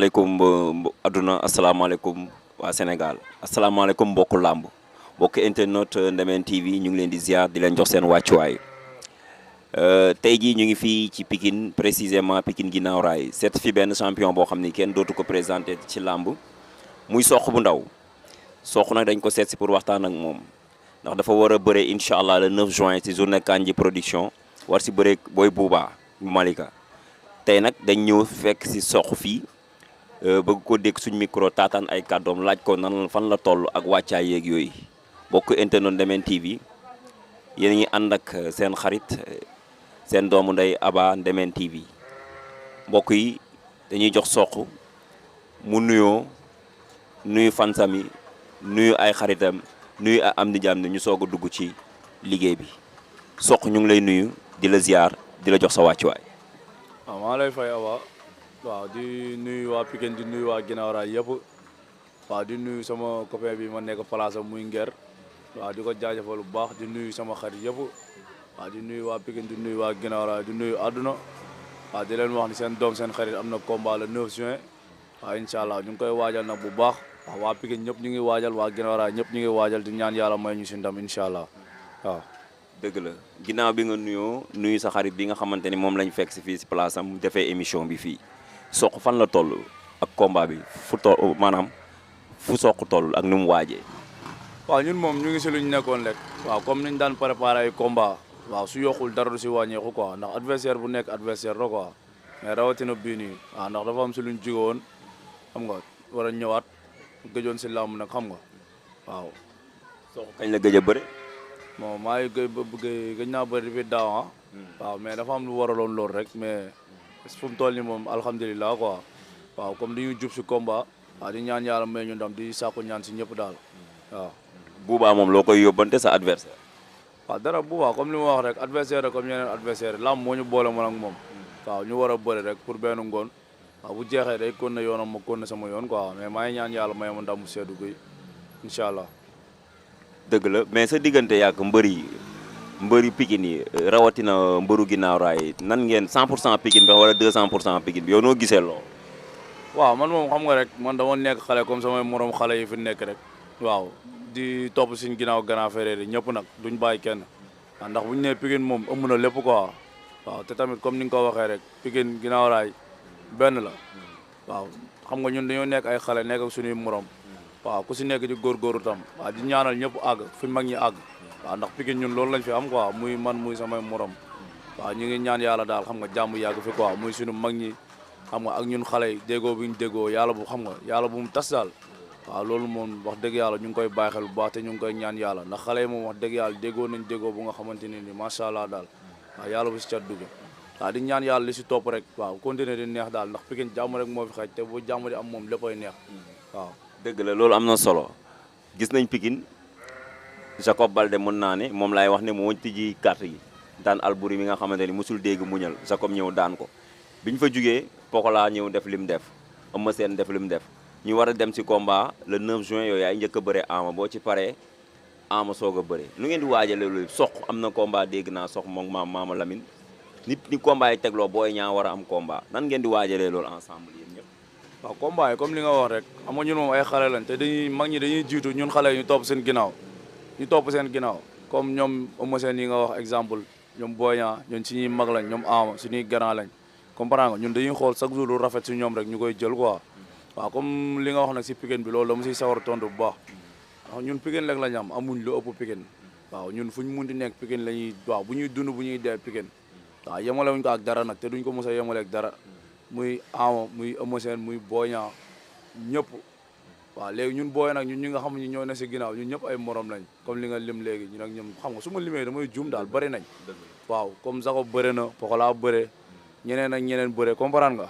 asalaamaaleykum aduna asalaamaaleykum waa Sénégal asalaamaaleykum mbokku làmb mbokku internet Ndemene TV ñu ngi leen di ziar di leen jox seen wàccuwaay tey jii ñu ngi fii ci Pikine précisément Pikine ginnaaw raay seet fi benn champion boo xam ni kenn dootu ko présenté ci làmb muy Sokh bu ndaw Sokh nag dañ ko seet si pour waxtaan ak moom ndax dafa war a bëre incha allah le 9 juin ci journée Kandji production war si bëre Boy Bouba bu Malika. tey nag dañ ñëw fekk si Sokh fii bëgg ko dégg suñ micro taataan ay kàddoom laaj ko nan fan la toll ak wàccaay yeeg yooyu bokk internet Ndemene TV yéen a ngi ànd ak seen xarit seen doomu ndey Aba Ndemene TV mbokk yi dañuy jox Sokh mu nuyu fansami nuyu ay xaritam nuyu ay am di jàmm ñu soog a dugg ci liggéey bi Sokh ñu ngi lay nuyu di la ziar di la jox sa wàccuwaay. waaw maa lay fay Aba waaw di nuyu waa Pikine di nuyu waa Guinaw Rail yëpp waaw di nuyu sama copain bi ma nekk place am muy Nguer waaw di ko jaajëfal bu baax di nuyu sama xarit yëpp waaw di nuyu waa Pikine di nuyu waa Guinaw Rail di nuyu àdduna waaw di leen wax ni seen doom seen xarit am na combat le 9 juin waaw incha allah ñu ngi koy waajal nag bu baax waaw waa Pikine ñëpp ñu ngi waajal waa Guinaw Rail ñëpp ñu ngi waajal di ñaan yàlla may ñu si ndam incha allah waaw. dëgg la ginnaaw bi nga nuyu sa xarit bi nga xamante ni moom lañ fekk si fii si place am defee émission bi fii Sokh fan la toll ak combat bi fu Sokh toll ak nu mu waajee. waaw ñun moom ñu ngi si luñ nekkoon rek waaw comme niñ daan préparé ay combat waaw su yokkul dara du si wàññeeku quoi ndax adversaire bu nekk adversaire la quoi mais rawatina bii nii waaw ndax dafa am si luñ jóge woon xam nga war a ñëwaat gëjoon si làmb nag xam nga waaw. Sokh kañ la gëj a bëre. bon maa ngi gëj naa bëri depuis daaw waaw mais dafa am lu waraloon loolu rek mais fu mu toll nii moom alhamdulilah quoi waaw comme dañuy jub si combat waaw di ñaan yàlla may ñu ndam di sàkku ñaan si ñëpp daal waaw. Bouba moom loo koy yóbbante sa adversaire. waaw dara Bouba comme li ma wax rek adversaire comme yeneen adversaire lamb moo ñu boole man ak moom waaw ñu war a bëri rek pour benn ngoon waaw bu jeexee day kon na yoonam ma kon na sama yoon quoi mais maa ngi ñaan yàlla may ma ndam mu seddu guy incha allah. dëgg la mais sa diggante yàgg mbëri Pikine yi rawatina mbëru Guinaw Rail nan ngeen 100% Pikine bi wala 200% Pikine bi yow noo gisee lool. waaw man moom xam nga rek man dama nekk xale comme samay morom xale yi fi nekk rek waaw di topp suñ ginnaaw grand frère yi ñëpp nag duñ bàyyi kenn waaw ndax bu ñu nee Pikine moom ëmb na lépp quoi waaw te tamit comme ni nga ko waxee rek Pikine Guinaw Rail benn la waaw xam nga ñun dañoo nekk ay xale nekk ak suñuy morom. waaw ku si nekk di góorgóorlu tam waaw di ñaanal ñëpp àgg fi mag ñi àgg waaw ndax Pikine ñun loolu lañ fi am quoi muy man muy samay morom waaw ñu ngi ñaan yàlla daal xam nga jàmm yàgg fi quoi muy suñu mag ñi xam nga ak ñun xale yi déggoo bi ñu déggoo yàlla bu xam nga yàlla bu mu tas daal waaw loolu moom wax dëgg yàlla ñu ngi koy bàyyi xel bu baax te ñu ngi koy ñaan yàlla ndax xale yi moom wax dëgg yàlla déggoo nañ déggoo bu nga xamante ne ni macha allah daal waaw yàlla bu si cat dugg waaw di ñaan yàlla li si topp rek waaw continuer di neex daal ndax Pikine jàmm rek moo fi xaj te bu jàmm di am moom léppay neex waaw. dëgg la loolu am na solo gis nañ Pikine Jacob Baldé mën naa ne moom laay wax ne moo tijji carte yi daan Albouri mi nga xamante ni mosul dégg muñal Jacob ñëw daan ko bi ñu fa jugee Pokola ñëw def lim def Eumeu Sène def lim def ñu war a dem ci combat le 9 juin yooyu yaay njëkk a bëre Ama boo ci paree Ama soog a bëre nu ngeen di waajale loolu Sokh am na combat dégg naa Sokh moom Maama Lamine nit ni combat yi tegloo booy ñaa war a am combat nan ngeen di waajalee loolu ensemble yéen ñëpp. waaw combat yi comme li nga wax rek xam nga ñun moom ay xale lañ te dañuy mag ñi dañuy jiitu ñun xale yi ñu topp seen ginnaaw comme ñoom Eumeu Sène yi nga wax exemple ñoom Boy Niang ñun suñuy mag lañ ñoom Ama suñuy grand lañ comprendre nga ñun dañuy xool chaque jour lu rafet si ñoom rek ñu koy jël quoi waaw comme li nga wax nag si Pikine bi loolu dama siy sawar tontu bu baax ndax ñun Pikine rek lañ am amuñ lu ëpp Pikine waaw ñun fu ñu mun di nekk Pikine la ñuy waaw bu ñuy dund bu ñuy dee Pikine waaw yemalewuñ ko ak dara nag te duñ ko mos a yemale ak dara muy Ama muy Eumeu Sène muy Boy Niang ñëpp waaw léegi ñun booy nag ñun ñi nga xam ne ñoo ne si ginnaaw ñun ñëpp ay morom lañ comme li nga lim léegi ñun ak ñoom xam nga su ma limee damay juum daal bëri nañ waaw comme Jacob bëre na Pokola bëre ñeneen ak ñeneen bëre comprendre nga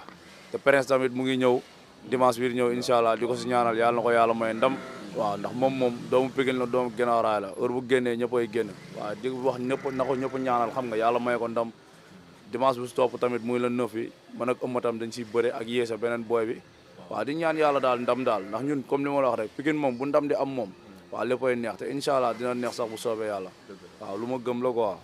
te Prince tamit mu ngi ñëw dimanche biir ñëw incha allah di ko si ñaanal yàlla na ko yàlla may ndam waaw ndax moom doomu Pikine la doomu Guinaw Rail la heure bu génnee ñëpp ay génn waaw di wax ñëpp na ko ñëpp ñaanal xam nga yàlla may ko ndam dimanche bu si topp tamit muy la 9 bi man ak Eumeu tam dañ siy bëre ak Yéesa beneen booy bi waaw di ñaan yàlla daal ndam daal ndax ñun comme li ma la wax rek Pikine moom bu ndam di am moom waaw léppay neex te incha allah dina neex sax bu soobee yàlla waaw lu ma gëm la quoi waaw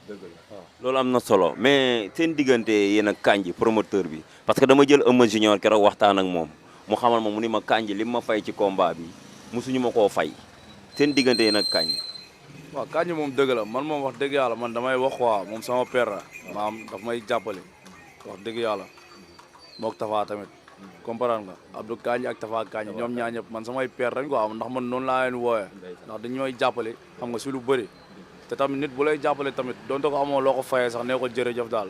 loolu am na solo mais seen diggante yéen ak Kandji promoteur bi parce que dama jël Eumeu Junior keroog waxtaan ak moom mu xamal ma mu ni ma Kandji li ma fay ci combat bi musuñu ma koo fay seen diggante yi nag Kandji. waaw Kandji moom dëgg la man moom wax dëgg yàlla man damay wax quoi moom sama père la maam daf may jàppale wax dëgg yàlla mook Tafa tamit comprendre nga Abdou Kandji ak Tafa Kandji ñoom ñaar ñëpp man samay père lañ quoi ndax man noonu laa leen wooyee ndax dañ ñooy jàppale xam nga si lu bëri te tamit nit bu lay jàppale tamit donte ko amoo loo ko fayee sax nee ko jërëjëf daal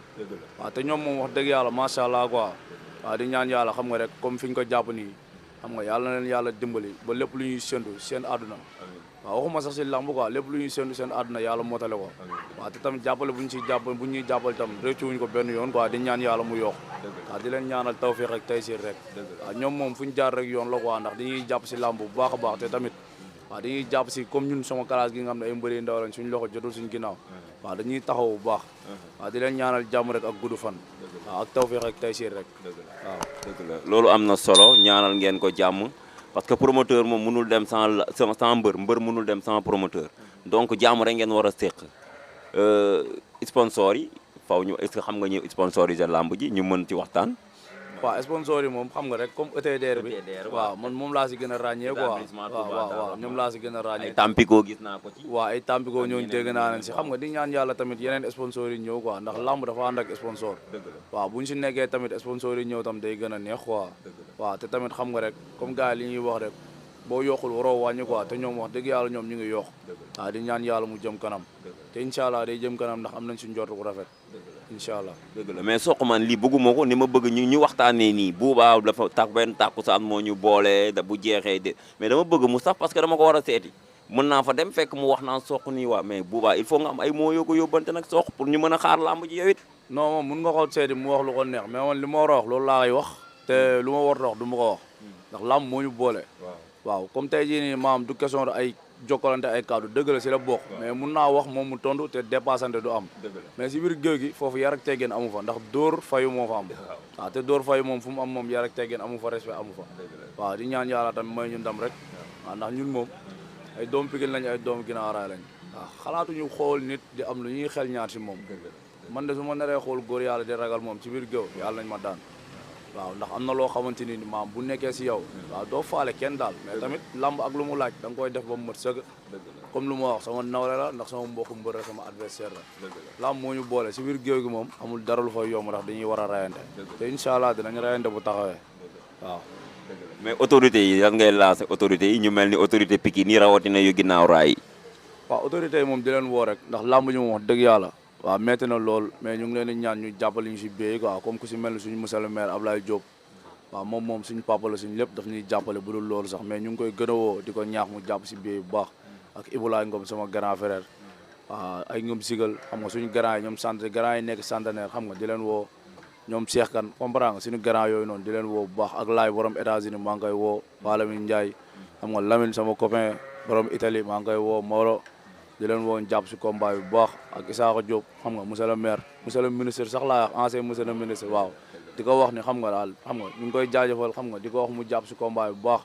waaw te ñoom moom wax dëgg yàlla macha allah quoi waaw di ñaan yàlla xam nga rek comme fi ñu ko jàpp nii xam nga yàlla na leen yàlla dimbali ba lépp lu ñuy séntu seen àdduna waaw waxuma sax si lamb quoi lépp lu ñuy séntu seen àdduna yàlla mootale ko waaw te tamit jàppale bu ñu siy jàppale bu ñuy jàppale tam réccu wuñ ko benn yoon quoi di ñaan yàlla mu yokk waaw di leen ñaanal tawfiq rek taysiir rek waaw ñoom moom fu ñu jaar rek yoon la quoi ndax dañuy jàpp si lamb bu baax a baax te tamit waaw dañuy jàpp si comme ñun sama classe gi nga xam ne ay mbëri ndaw lañ suñu loxo jotul suñu ginnaaw waaw dañuy taxaw bu baax waaw di leen ñaanal jàmm rek ak gudd fan waaw ak tawfiq rek taysiir rek waaw dëgg la loolu am na solo ñaanal ngeen ko jàmm parce que promoteur moom mënul dem sans mbër mënul dem sans promoteur donc jàmm rek ngeen war a séq sponsor yi faw ñu est-ce que xam nga ñu sponsoriser lamb ji ñu mën ci waxtaan. waaw sponsor yi moom xam nga rek comme ETDR bi waaw man moom laa si gën a ràññee quoi waaw ñoom laa si gën a ràññee ay Tampico gis naa ko ci waaw ay Tampico ñooñu dégg naa leen si xam nga di ñaan yàlla tamit yeneen sponsor yi ñëw quoi ndax lamb dafa ànd ak sponsor waaw bu ñu si nekkee tamit sponsor yi ñëw tam day gën a neex quoi waaw te tamit xam nga rek comme gars yi li ñuy wax rek boo yokkul waroo wàññi quoi te ñoom wax dëgg yàlla ñoom ñu ngi yokk waaw di ñaan yàlla mu jëm kanam te incha allah day jëm kanam ndax am nañ si njort bu rafet incha allah dëgg la mais soq man lii bëgguma ko ni ma bëgg ñu waxtaanee nii buubaa dafa tax benn tàkkusaan moo ñu boole da bu jeexee de mais dama bëgg mu sax parce que dama ko war a seeti mën naa fa dem fekk mu wax naan soq nii waa mais buubaa il faut nga am ay moo yoo ko yóbbante nag soq pour ñu mën a xaar làmb ji yow it non moom mun nga ko seeti mu wax lu ko neex mais man li ma war a wax loolu laa koy wax te lu ma war a wax du ma ko wax ndax làmb moo ñu boole waaw comme tey jii nii maam du question de ay jokkalante ay kaddu dëgg la si la bokk mais mun naa wax moom mu tontu te dépassante du am mais si biir géew gi foofu yar ak teggeen amu fa ndax dóor fayu moo fa am waaw te dóor fayu moom fu mu am moom yar ak teggeen amu fa respect amu fa waaw di ñaan yàlla tamit may ñu ndam rek waaw ndax ñun moom ay doom Pikine lañ ay doom Guinaw Rail lañ waaw xalaatuñu xool nit di am lu ñuy xel ñaar si moom man de su ma naree xool góor yàlla di ragal moom ci biir géew yàlla nañ ma daan waaw ndax am na loo xamante ni maam bu nekkee si yow waaw doo faale kenn daal mais tamit lamb ak lu mu laaj da nga koy def ba mu mat sëgg comme lu ma wax sama nawle la ndax sama mbokku mbër la sama adversaire la lamb moo ñu boole si biir géew gi moom amul dara lu fay yomb ndax dañuy war a rayante te incha allah dinañ rayante bu taxawee waaw mais autorités yi lan ngay lancé autorités yi ñu mel ni autorité Pikine yi rawatina yu Guinaw Rail waaw autorités yi moom di leen woo rek ndax lamb ñu moom wax dëgg yàlla waaw metti na lool mais ñu ngi leen di ñaan ñu jàppale ñu si béy quoi comme ku si mel ni suñu monsieur le maire Ablaye Diop waaw moom suñu papa la suñu lépp daf ñuy jàppale bu dul loolu sax mais ñu ngi koy gën a woo di ko ñaax mu jàpp si béy bu baax ak Ibulaay Ngom sama grand frère waaw ay ñoom sigal xam nga suñu grand yi ñoom grand yi nekk centenaire xam nga di leen woo ñoom Cheikh Kane comprendre nga suñu grand yooyu noonu di leen woo bu baax ak laay borom États-Unis maa ngi koy woo Balamine Ndiaye xam nga Lamine sama copain borom Italie maa ngi koy woo Moro di leen woon jàpp si combat bi bu baax ak Isaaxa Diop xam nga monsieur le maire monsieur le ministre sax laa wax ancien monsieur le ministre waaw di ko wax ni xam nga daal xam nga ñu ngi koy jaajëfal xam nga di ko wax mu jàpp si combat bi bu baax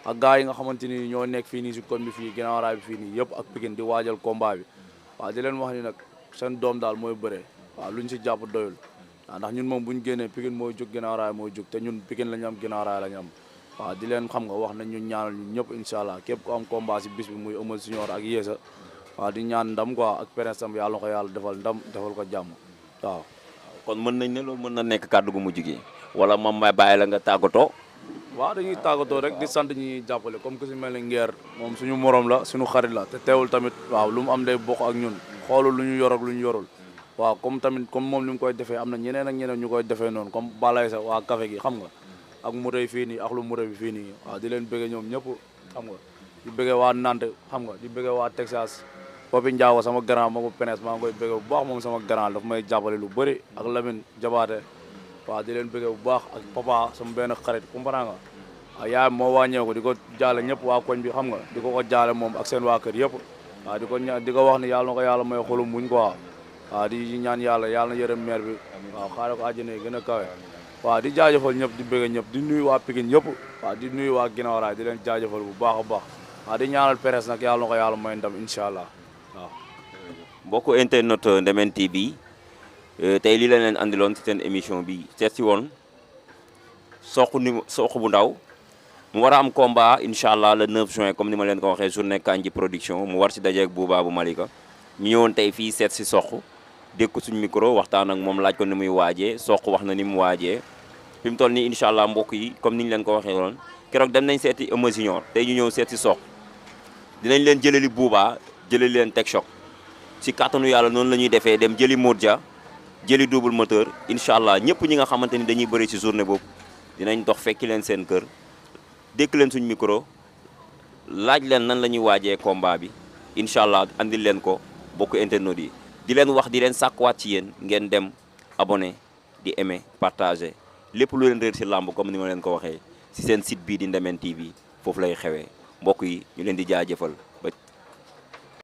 ak gars yi nga xamante ni ñoo nekk fii nii si koñ bi fii Guinaw Rail bi fii nii yëpp ak Pikine di waajal combat bi waaw di leen wax ni nag seen doom daal mooy bëre waaw luñ si jàpp doyul waaw ndax ñun moom buñ génnee Pikine mooy jóg Guinaw Rail mooy jóg te ñun Pikine la ñu am Guinaw Rail la ñu am waaw di leen xam nga wax nañ ñu ñaanal ñu ñëpp incha allah képp ku am combat si bis bi muy Eumeu Junior ak Yéesa waaw di ñaan ndam quoi ak prince tam yàlla na ko yàlla defal ndam defal ko jàmm waaw. kon mën nañ ne loolu mën na nekk kàddu gu mujj gi wala moom may bàyyi la nga tàggatoo. waaw dañuy tàggatoo rek di sant ñi jàppale comme que si mel ni Nguer moom suñu morom la suñu xarit la te teewul tamit waaw lu mu am day bokk ak ñun xoolul lu ñu yor ak lu ñu yorul waaw comme tamit comme moom li mu koy defee am na ñeneen ak ñeneen ñu koy defee noonu comme balay sa waa café gi xam nga ak muray fii nii ak lu muray bi fii nii waaw di leen bëgge ñoom ñëpp xam nga di bëgge waa Nantes xam nga di bëgge waa Texas Popi Ndiago sama grand ma ko penes maa ngi koy bëgge bu baax moom sama grand dafa may jàppale lu bëri ak Lamine Jabaate waaw di leen bëgge bu baax ak papa sama benn xarit comprends nga waaw yaay moo wàññeeku di ko jaale ñëpp waa koñ bi xam nga di ko jaale moom ak seen waa kër yëpp waaw di ko wax ni yàlla na ko yàlla may xolu muñ quoi waaw di ñaan yàlla na yërëm maire bi waaw xaare ko àjjana yi gën a kawe waaw di jaajëfal ñëpp di bëgge ñëpp di nuyu waa Pikine ñëpp waaw di nuyu waa Guinaw Rail di leen jaajëfal bu baax a baax waaw di ñaanal presse nag yàlla na ko yàlla may ndam incha allah waaw mbokku internet Ndemen TV tey lii la leen andiloon ci seen émission bi seet si woon Sokh bu ndaw mu war a am combat incha allah le 9 juin comme ni ma leen ko waxee journée Kandji production mu war si dajeeg Bouba bu Malika ñu ñëwoon tey fii seet si Sokh dégg ko suñu micro waxtaan ak moom laaj ko ni muy waajee Sokh wax na ni mu waajee fi mu toll nii incha allah mbokk yi comme ni ñu leen ko waxee woon keroog dem nañ seeti Eumeu Junior tey ñu ñëw seet si Sokh dinañ leen jëlali Bouba jëlali leen Tek Choc si kàttanu yàlla noonu la ñuy defee dem jëli Modja jëli double moteur incha allah ñëpp ñi nga xamante ni dañuy bëri si journée boobu dinañ dox fekki leen seen kër dékk leen suñu micro laaj leen nan la ñuy waajee combat bi incha allah andil leen ko bokk internet yi di leen wax di leen sàkkuwaat ci yéen ngeen dem abonné di aimer partager lépp lu leen réer si làmb comme ni ma leen ko waxee si seen site bii di Ndemene TV foofu lay xewee mbokk yi ñu leen di jaajëfal ba